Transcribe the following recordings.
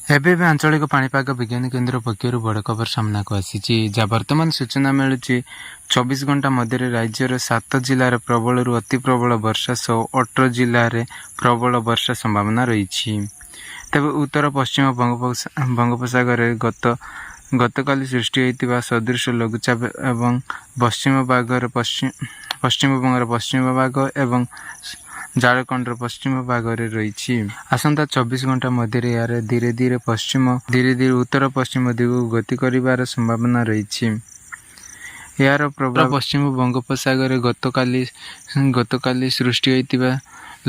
ଏବେ ଏବେ ଆଞ୍ଚଳିକ ପାଣିପାଗ ବିଜ୍ଞାନ କେନ୍ଦ୍ର ପକ୍ଷରୁ ବଡ଼ ଖବର ସାମ୍ନାକୁ ଆସିଛି, ଯାହା ବର୍ତ୍ତମାନ ସୂଚନା ମିଳୁଛି, 24 ଘଣ୍ଟା ମଧ୍ୟରେ ରାଜ୍ୟର ସାତ ଜିଲ୍ଲାରେ ପ୍ରବଳରୁ ଅତି ପ୍ରବଳ ବର୍ଷା ସହ 18 ଜିଲ୍ଲାରେ ପ୍ରବଳ ବର୍ଷା ସମ୍ଭାବନା ରହିଛି। ତେବେ ଉତ୍ତର ପଶ୍ଚିମ ବଙ୍ଗୋପସାଗରରେ ଗତକାଲି ସୃଷ୍ଟି ହୋଇଥିବା ସଦୃଶ ଲଘୁଚାପ ଏବଂ ପଶ୍ଚିମବଙ୍ଗର ପଶ୍ଚିମ ଭାଗ ଏବଂ ଝାଡ଼ଖଣ୍ଡର ପଶ୍ଚିମ ଭାଗରେ ରହିଛି। ଆସନ୍ତା 24 ଘଣ୍ଟା ମଧ୍ୟରେ ଏହାର ଧୀରେ ଧୀରେ ଉତ୍ତର ପଶ୍ଚିମ ଦିଗକୁ ଗତି କରିବାର ସମ୍ଭାବନା ରହିଛି। ଏହାର ପ୍ରଭାବ ପଶ୍ଚିମ ବଙ୍ଗୋପସାଗରରେ ଗତକାଲି ସୃଷ୍ଟି ହୋଇଥିବା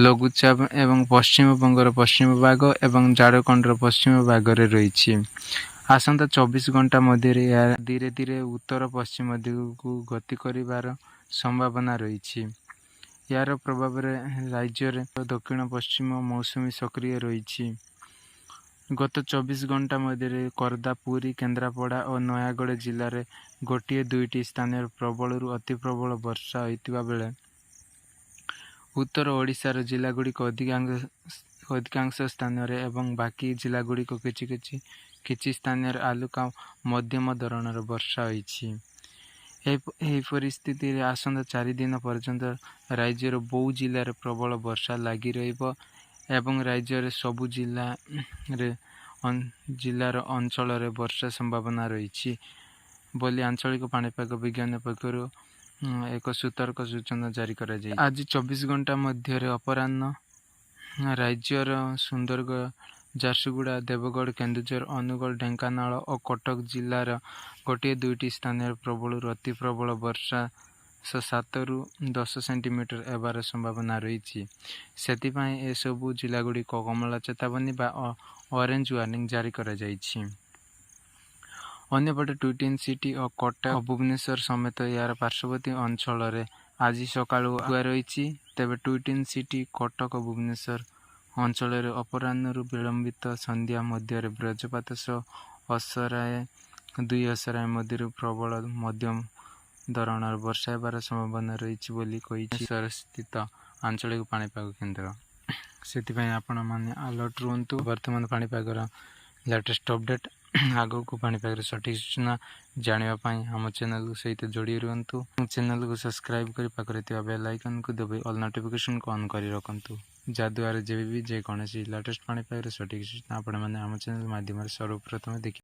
ଲଘୁଚାପ ଏବଂ ପଶ୍ଚିମବଙ୍ଗର ପଶ୍ଚିମ ଭାଗ ଏବଂ ଝାଡ଼ଖଣ୍ଡର ପଶ୍ଚିମ ଭାଗରେ ରହିଛି। ଆସନ୍ତା 24 ଘଣ୍ଟା ମଧ୍ୟରେ ଏହା ଧୀରେ ଧୀରେ ଉତ୍ତର ପଶ୍ଚିମ ଦିଗକୁ ଗତି କରିବାର ସମ୍ଭାବନା ରହିଛି। ଏହାର ପ୍ରଭାବରେ ରାଜ୍ୟରେ ଦକ୍ଷିଣ ପଶ୍ଚିମ ମୌସୁମୀ ସକ୍ରିୟ ରହିଛି। ଗତ 24 ଘଣ୍ଟା ମଧ୍ୟରେ ଖୋର୍ଦ୍ଧା, ପୁରୀ, କେନ୍ଦ୍ରାପଡ଼ା ଓ ନୟାଗଡ଼ ଜିଲ୍ଲାରେ ଗୋଟିଏ ଦୁଇଟି ସ୍ଥାନରେ ପ୍ରବଳରୁ ଅତି ପ୍ରବଳ ବର୍ଷା ହୋଇଥିବା ବେଳେ ଉତ୍ତର ଓଡ଼ିଶାର ଜିଲ୍ଲାଗୁଡ଼ିକ ଅଧିକାଂଶ ସ୍ଥାନରେ ଏବଂ ବାକି ଜିଲ୍ଲାଗୁଡ଼ିକ କିଛି କିଛି କିଛି ସ୍ଥାନରେ ହାଲୁକା ମଧ୍ୟମ ଧରଣର ବର୍ଷା ହୋଇଛି। ଏହି ପରିସ୍ଥିତିରେ ଆସନ୍ତା 4 ଦିନ ପର୍ଯ୍ୟନ୍ତ ରାଜ୍ୟର ବହୁ ଜିଲ୍ଲାରେ ପ୍ରବଳ ବର୍ଷା ଲାଗି ରହିବ ଏବଂ ରାଜ୍ୟରେ ସବୁ ଜିଲ୍ଲାର ଅଞ୍ଚଳରେ ବର୍ଷା ସମ୍ଭାବନା ରହିଛି ବୋଲି ଆଞ୍ଚଳିକ ପାଣିପାଗ ବିଜ୍ଞାନ ପକ୍ଷରୁ ଏକ ସତର୍କ ସୂଚନା ଜାରି କରାଯାଇଛି। ଆଜି 24 ଘଣ୍ଟା ମଧ୍ୟରେ ଅପରାହ୍ନ ରାଜ୍ୟର ସୁନ୍ଦରଗଡ଼, ଝାରସୁଗୁଡ଼ା, ଦେବଗଡ଼, କେନ୍ଦୁଝର, ଅନୁଗୋଳ, ଢେଙ୍କାନାଳ ଓ କଟକ ଜିଲ୍ଲାର ଗୋଟିଏ ଦୁଇଟି ସ୍ଥାନରେ ପ୍ରବଳରୁ ଅତି ପ୍ରବଳ ବର୍ଷା 7ରୁ 10 ସେଣ୍ଟିମିଟର ହେବାର ସମ୍ଭାବନା ରହିଛି। ସେଥିପାଇଁ ଏସବୁ ଜିଲ୍ଲାଗୁଡ଼ିକ କମଳା ଚେତାବନୀ ବା ଅରେଞ୍ଜ ୱାର୍ଣ୍ଣିଂ ଜାରି କରାଯାଇଛି। ଅନ୍ୟପଟେ ଟ୍ୱିନ୍ ସିଟି ଓ କଟକ, ଭୁବନେଶ୍ୱର ସମେତ ଏହାର ପାର୍ଶ୍ୱବର୍ତ୍ତୀ ଅଞ୍ଚଳରେ ଆଜି ସକାଳୁ ରହିଛି। ତେବେ ଟ୍ୱିନ୍ ସିଟି, କଟକ, ଭୁବନେଶ୍ୱର ଅଞ୍ଚଳରେ ଅପରାହ୍ନରୁ ବିଳମ୍ବିତ ସନ୍ଧ୍ୟା ମଧ୍ୟରେ ବଜ୍ରପାତ ସହ ଅସରାଏ 2 ଅସରାଏ ମଧ୍ୟରୁ ପ୍ରବଳ ମଧ୍ୟମ ଧରଣର ବର୍ଷା ହେବାର ସମ୍ଭାବନା ରହିଛି ବୋଲି କହିଛି ସ୍ଥିତ ଆଞ୍ଚଳିକ ପାଣିପାଗ କେନ୍ଦ୍ର। ସେଥିପାଇଁ ଆପଣମାନେ ଆଲର୍ଟ ରୁହନ୍ତୁ। ବର୍ତ୍ତମାନ ପାଣିପାଗର ଲାଟେଷ୍ଟ ଅପଡ଼େଟ୍, ଆଗକୁ ପାଣିପାଗର ସଠିକ୍ ସୂଚନା ଜାଣିବା ପାଇଁ ଆମ ଚ୍ୟାନେଲ୍ ସହିତ ଯୋଡ଼ି ରୁହନ୍ତୁ। ଚ୍ୟାନେଲକୁ ସବସ୍କ୍ରାଇବ୍ କରି ପାଖରେ ଥିବା ବେଲ୍ ଆଇକନ୍କୁ ଦବାଇ ଅଲ୍ ନୋଟିଫିକେସନ୍କୁ ଅନ୍ କରି ରଖନ୍ତୁ, ଯାହାଦ୍ୱାରା ଯେବେ ବି ଯେକୌଣସି ଲାଟେଷ୍ଟ ପାଣିପାଗର ସଠିକ୍ ସୂଚନା ଆପଣମାନେ ଆମ ଚ୍ୟାନେଲ୍ ମାଧ୍ୟମରେ ସର୍ବପ୍ରଥମେ ଦେଖି